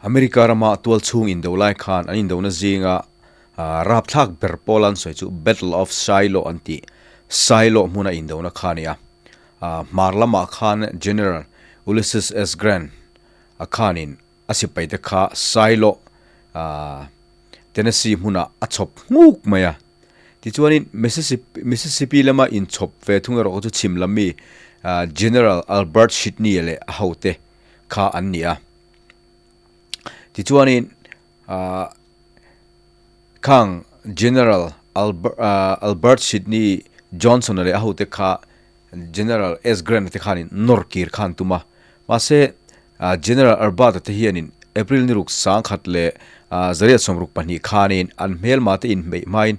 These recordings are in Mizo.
America rama tualchhung indo lai khan an indona zinga rapthlak ber pawl an sawi chu Battle of Shiloh an tih, Shiloh hmuna indona kha a ni a. Hmar lamah khan General Ulysses S. Grant a khanin a sipaite kha Shiloh, Tennessee hmunah a chhawp nghuk mai a. Tichuanin Mississippi lama inchhawp ve thung erawh chu chhim lam mi General Albert Sidney leh a hote kha an ni a. Tichuanin khang General Albert Sidney Johnson-a leh a hote kha General S. Grant-a te khanin nawr kir kha an tum a. Mahse, General Albert-a te hianin April ni ruk sangkhat leh 862 khanin an hmelma te inhmeih hmain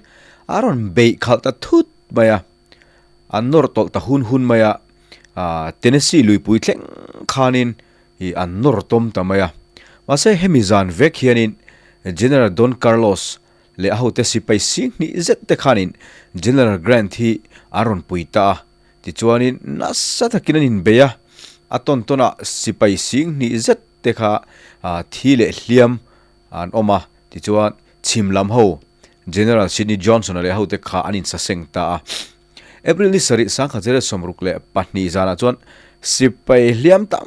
a rawn beih khalh ta thut mai a. An nawr tawlh ta hun hun mai a, Tennessee luipui thleng khanin an nawr tawm ta mai a. Mahse, hemi zan vek hianin General Don Carlos leh a hote sipai sing hnih zet te khanin General Grant hi an rawn pui ta a. Tichuanin nasa takin an inbei a, a tawn tawnah sipai sing hnih zet te kha thi leh hliam an awm a. Tichuan chhim lam ho General Sidney Johnson-a leh a hote kha an insaseng ta a. April ni sarih 1962 zanah chuan sipai hliam tam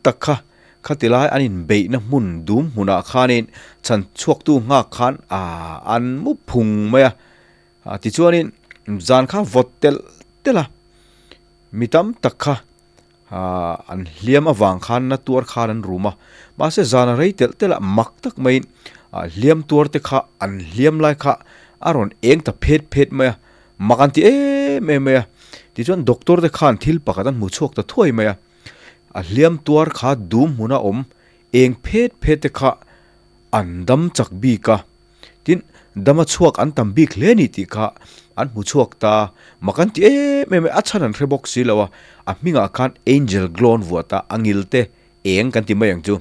tak kha khatilai an inbeihna hmun dum hmunah khanin chhan chhuaktu nghak khan an mu phung mai a. Tichuanin zan kha vawt telh telh a, mi tam tak kha an hliam avang khan na tuar khan an rum a. Mahse zan a rei telh telh a, mak tak maiin hliam tuar te kha an hliam lai kha a rawn eng ta phet phet mai a, mak an ti em em mai a. Tichuan doctor te khan thil pakhat an hmu chhuak ta thuai mai a. A hliam tuar kha dum hmuna awm eng phet phet te kha an dam chak bik a, tin dama chhuak an tam bik hle ni tih kha an hmu chhuak ta, mak an ti em em a, a chhan an hre bawk si lo a, a hmingah khan Angel Glow an vuah ta, a ngil te eng kan ti mai ang chu,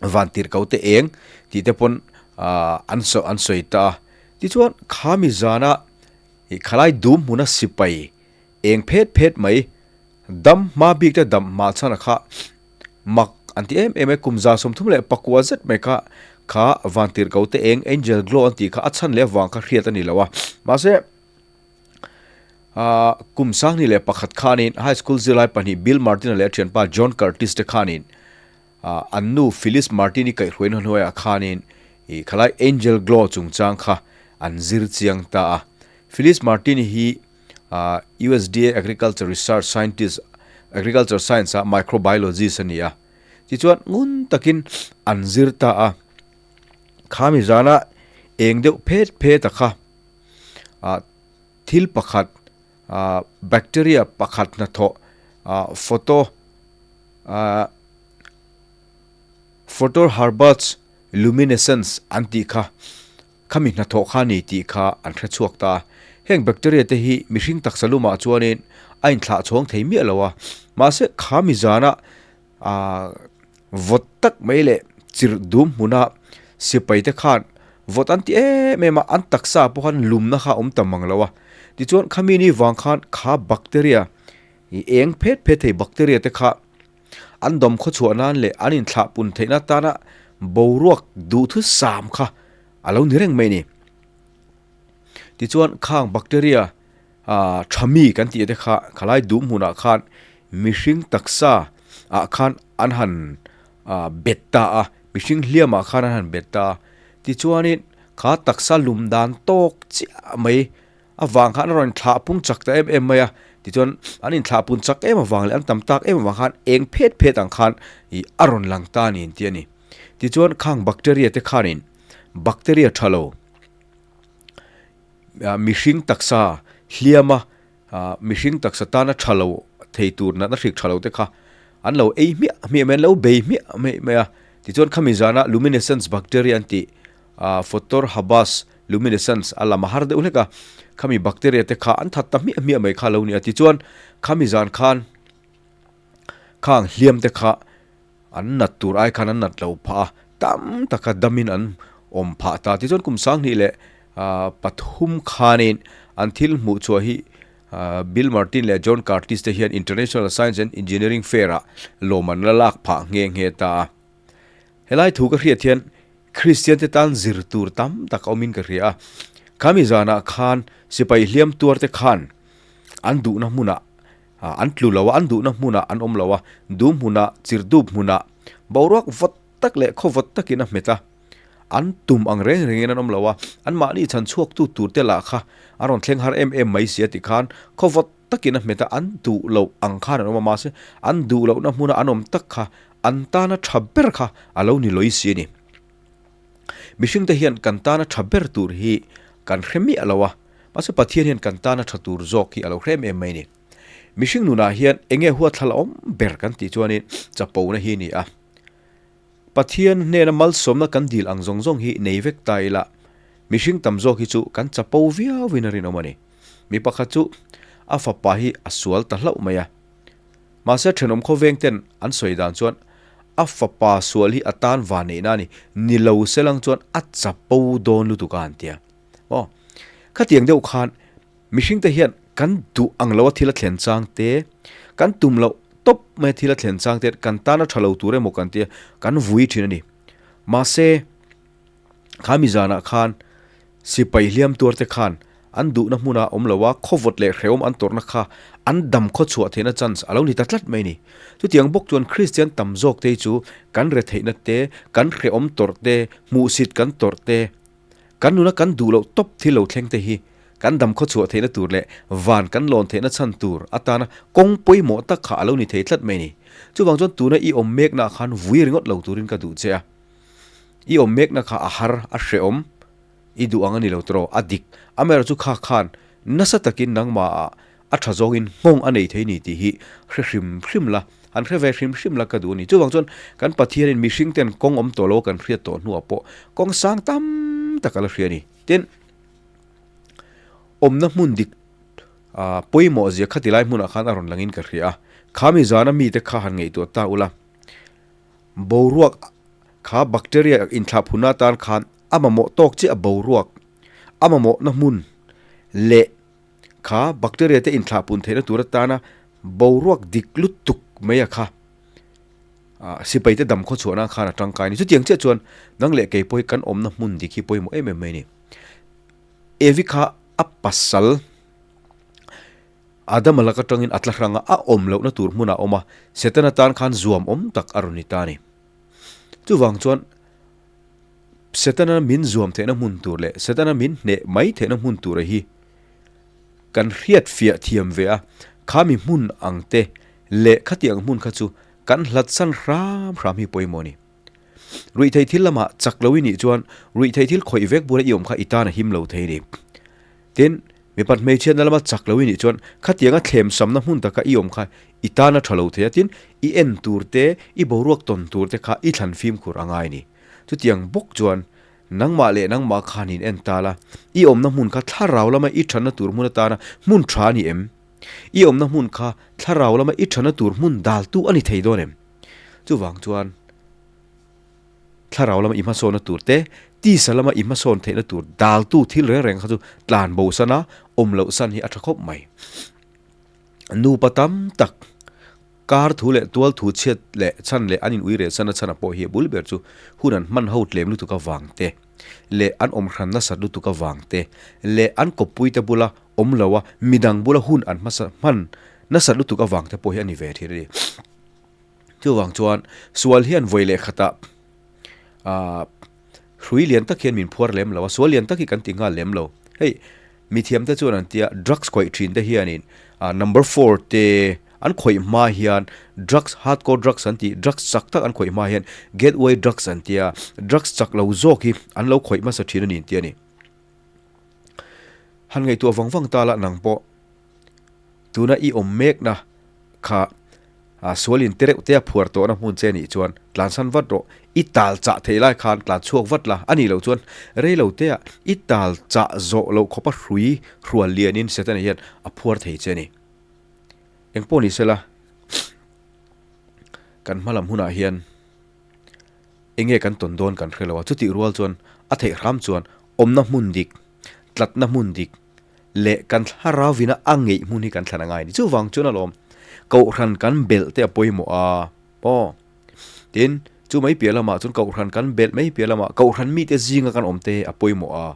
vantirhko te eng tih te pawn an an sawi ta a, tichuan khami zana khalai dum hmuna sipai eng phet phet mai Dam hma bik te dam hma chhan a kha mak an ti em em e, kum 39 zet mai kha kha vantirhko te eng angel glow an tih kha a chhan leh avang kha hriat a ni lo a. Mahse ah kum 2001 khanin high school zirlai pahnih Bill Martin-a leh a thianpa John Curtis te khanin ah an nu Phyllis Martin-i kaihhruaina hnuaiah khanin ih khalai angel glow chungchang kha an zir chiang ta a. Phyllis Martin-i hi USDA Agriculture Research Scientist, Agriculture Science a Microbiologist a ni a. Tichuan ngun takin an zir ta a. Khami zana eng deuh phet phet a kha thil pakhat bacteria pakhat hnathawh photo photo Herbert's luminescence an tih kha Khami hnathawh kha ni tih kha an hre chhuak ta a. Heng bacteria te hi mihring taksa lumah chuanin a inthlah chhawng thei miah lo a. Mahse khami zana aah vawt tak mai leh chirh dum hmuna sipai te khan vawt an ti em em a, an taksa pawh khan lumna kha a awm ta mang lo a. Tichuan khami ni vang khan kha bacteria ih eng phet phet thei bacteria te kha An dawm khawchhuah nan leh an inthlah pun theihna tana boruak duhthusam kha a lo ni reng mai a ni. Tichuan khang bacteria tha mi kan tih te kha khalai dum hmunah khan mihring taksa ah khan an han bet ta a, mihring hliamah khan an han bet ta a. Tichuanin kha taksa lum dan tawk chiah mai Avang khan a rawn thlah pung chak ta em em mai a, tichuan an inthlah pun chak em avang leh an tam tak em avang khan eng phet phet ang khan ih a rawn lang ta a ni an ti a ni. Tichuan khang bacteria te khanin bacteria tha lo mihring taksa hliama mihring taksa tana tha lo thei tur natna hrik tha lo te kha an lo ei hmiah hmiah mai an lo bei hmiah hmiah mai a, tichuan khami zana luminescence bacteria an tih Photor Habas luminescence a lam a har deuh hlek a, khami bacteria te kha an that ta hmiah hmiah mai kha lo ni a, tichuan khami zan khan khang hliam te kha an nat tur ai khan an nat lo phah a, tam taka damin an awm phah ta, tichuan kum 2003 khanin an thil hmuh chhuah hi Bill Martin leh John Curtis te hian International Science and Engineering Fair ah lawm an la lak phah nghe nghe ta a. Helai thu ka hriat hian Kristian te tan zir tur tam tak a awmin ka hria a. Khami zanah khan sipai hliam tuar te khan an duhna hmunah an tlu lo a, an duhna hmunah an awm lo a, dum hmunah, chirdup hmunah boruak vawt tak leh khaw vawt takin a hmet a. An tum ang reng rengin an awm lo a, anmahni chhan chhuaktu tur te lah kha an rawn thleng har em em mai si a ti khan khaw vawt takin a hmet a, an duh loh ang khan an awm a, mahse an duh lohna hmuna an awm tak kha an tana tha ber kha a lo ni lawih si a ni. Mihring te hian kan tana tha ber tur hi kan hre miah lo a, mahse Pathian hian kan tana tha tur zawk hi a lo hre em em mai a ni. Mihring nunah hian enge huathlal awm ber kan tih chuanin chapona hi a ni a. Pathian hnena malsawmna kan dil ang zawng zawng hi nei vek ta ila, mihring tam zawk hi chu kan chapo viauin a rinawm a ni. Mi pakhat chu a fapa hi a sual ta hlauh mai a. Mahse thenawm khawveng ten an sawi dan chuan a fapa sual hi a tan van neihna a ni, ni lo selang chuan a chapo dawn lutuk a han tia. Aw, khatiang deuh khan Mihring te hian kan duh ang lo a thil a thlen chang te, kan tum loh tawp mai a thil a thlen chang te kan tan a tha lo tur emaw kan tia kan vui thin a ni. Mahse, kha mi zanah khan sipai hliam tuar te khan an duhna hmuna awm lo a, khawvawt leh hrehawm an tawrhna kha an dam khaw chhuah theihna chance a lo ni ta tlat mai a ni. Chutiang bawk chuan Kristian tam zawk te hi chu kan retheihna te, kan hrehawm tawrh te, hmuhsit kan tawrh te, Kan nuna kan duh loh tawp thil lo thleng te hi kan dam khawchhuah theihna tur leh van kan lawn theihna chhan tur atana kawng pawimawh tak kha a lo ni thei tlat mai a ni. Chuvang chuan tuna i awm meknaah khan vui ringawt lo turin ka duh che a. I awm mekna kha a har, a hrehawm, i duh ang a ni lo tawh, a dik. Amaherawhchu kha khan nasa takin nangmahah a tha zawngin nghawng a nei thei ni tih hi hre hrim hrim la, han hre ve hrim hrim la ka duh a ni. Chuvang chuan kan Pathianin mihring ten kawng awm tawh lo kan hriat tawh hnuah pawh kawng sang tam tak a la hria a ni. Tin, awmna hmun dik ah pawimawh zia khati lai hmunah khan a rawn langin ka hria a, kha mi zana mite kha han ngaihtuah ta ula, boruak kha bacteria inthlahphunna atan khan a mamawh tawk chiah boruak, a mamawhna hmun leh Kha bacteria te inthlahpun theihna tur atana boruak dik lutuk mai a kha sipai te dam khaw chhuahna khan a tangkai a ni. Chutiang chiah chuan nang leh kei pawh hi kan awmna hmun dik hi pawimawh em em mai a ni. Evi kha a pasal Adama lak atangin a tla hrang a, a awm lohna tur hmunah a awm a, Setana tan khan zuam awm tak a rawn ni ta a ni. Chuvang chuan Setana min zuam theihna hmun tur leh Setana min hneh mai theihna hmun tura hi kan hriat fiah thiam ve a, khami hmun ang te leh khatiang hmun kha chu kan hlat san hram hram hi pawimawh a ni. Ruihtheih thil lamah chak lo i nih chuan ruihtheih thil khawih vek bula i awm kha i tan a him lo thei a ni. Tin, mipat hmeichhiatna lama chak lo i nih chuan khatianga thlem samna hmun taka i awm kha i tan a tha lo thei a, tin, i en tur te, i boruak tawn tur te kha i thlan fimkhur a ngai a ni. Chutiang bawk chuan nangmah leh nangmah khan in en ta la, i awmna hmun kha thlarau lama i thatna tur hmun atana hmun tha a ni em? I awmna hmun kha thlarau lama i thatna tur hmun daltu a ni thei dawn em? Chuvang chuan thlarau lama i hmasawnna tur te, tisa lama i hmasawn theihna tur daltu thil reng reng kha chu tlan bo sana awm loh san hi a tha khawp mai. Nupa tam tak Kar thu leh tual thu chhiat leh chhan leh an in ui reh san a chhan a pawh hi a bul ber chu hun an hman ho tlem lutuk avang te leh an awm hran nasat lutuk avang te leh an kawppui te bula awm lo a midang bula hun an hmasa hman nasat lutuk avang te pawh hi a ni ve thin a ni. Chuvang chuan sual hian vawi leh khatah aah hrui lian tak hian min phuar lem lo a, sual lian tak hi kan ti nghal lem lo. Hei mithiam te chuan an tia drugs khawih thin te hianin ah number four te An khawih hma hian drugs, hardcore drugs an tih, drugs chak tak an khawih hma hian gateway drugs an tia, drugs chak lo zawk hi an lo khawih hmasa thin a ni an ti a ni. Han ngaihtuah vang vang ta la nang pawh tuna i awm mekna kha sual in te reuh te a phuar tawhna hmun che nih chuan tlansan vat rawh, i tal chah theih lai khan tlan chhuak vat la, a nih loh chuan rei lo te ah i tal chah zawh loh khawpa hrui hrual lianin Setana hian a phuar thei che a ni. Eng pawh ni sela, kan hma lam hunah hian eng nge kan tawn dawn kan hre lo a, chutih rual chuan a theih hram chuan awmna hmun dik, tlatna hmun dik leh kan thlarau-vina a ngeih hmun hi kan thlan a ngai a ni. Chuvang chuan alawm kohhran kan belh te a pawimawh a, aw. Tin. Chu mai piah lamah chuan Kohhran kan belh mai piah lamah Kohhran mite zinga kan awm te hi a pawimawh a.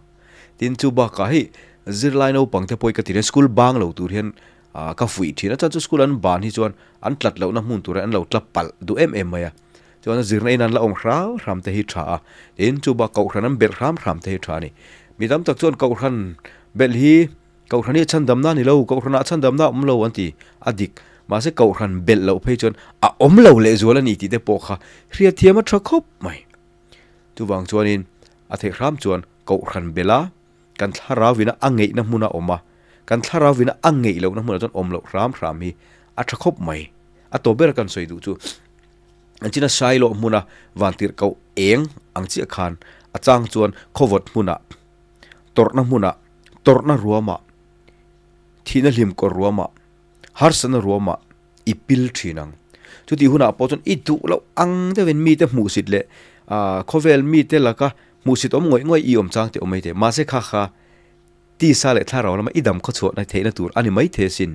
Tin, chu bakah hei zirlai naupang te pawh hi ka ti reng school bang lo tur hian ka fuih thin a, chuan chu school an ban hi chuan an tlat lohna hmun tur an lo tla palh duh em em mai a. Chuan zirna in an la awm hram hram te hi tha a, tin chu bak Kohhran an belh hram hram te hi tha a ni. Mi tam tak chuan Kohhran belh hi Kohhran hi a chhandamna a ni lo, Kohhranah a chhandamna a awm lo an ti a dik. Mahse Kohhran belh loh phei chuan a awm lo lehzual a ni tih te pawh kha hriatthiam a tha khawp mai. Chuvang chuanin a theih hram chuan Kohhran belha kan thlarauina a ngeihna hmun a awm a, kan thlarauina a ngeih lohna hmunah chuan awm loh hram hram hi a tha khawp mai. A tawp ber kan sawi duh chu an china Sailo hmuna vantirhkoh eng ang chiah khan a chang chuan khawvawt hmunah tawrhna hmunah, tawrhna ruamah, thihna hlim kawr ruamah, harsatna ruamah i pil thin ang. Chutih hunah pawh chuan i duh loh ang deuhin mite hmuhsit leh ah khawvel mite laka hmuhsit awm ngawih ngawih i awm chang teh awm mai thei. Mahse kha kha tisa leh thlarau lama i dam khawchhuahna theihna tur a ni maithei asin.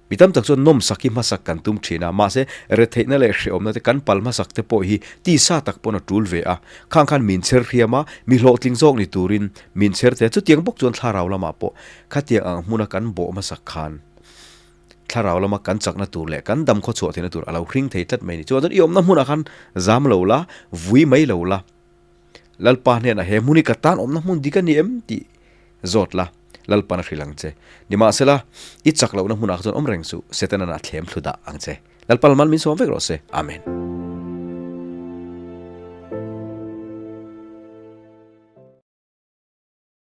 Mi tam tak chuan nawmsak hi hmasak kan tum thin a, mahse retheihna leh hrehawmna te kan pal hmasak te pawh hi tisa tak pawn a tul ve a. Khang khan min chher hriam a, mi hlawhtling zawk ni turin min chher thei a, chutiang bawk chuan thlarau lamah pawh khatiang ang hmuna kan bawh hmasak khan thlarau lama kan chakna tur leh kan dam khawchhuah theihna tur a lo hring thei tlat mai a ni. Chuan chuan i awmna hmunah khan zam lo la, vui mai lo la, Lalpa hnenah he hmun hi ka tan awmna hmun dik a ni em tih zawt la, Lalpan a hrilh ang che. Nimahsela, i chak lohna hmunah kha chuan awm reng suh, Setana'n a thlem thlu dah ang che. Lalpa Lalman min sawm vek rawh se. Amen.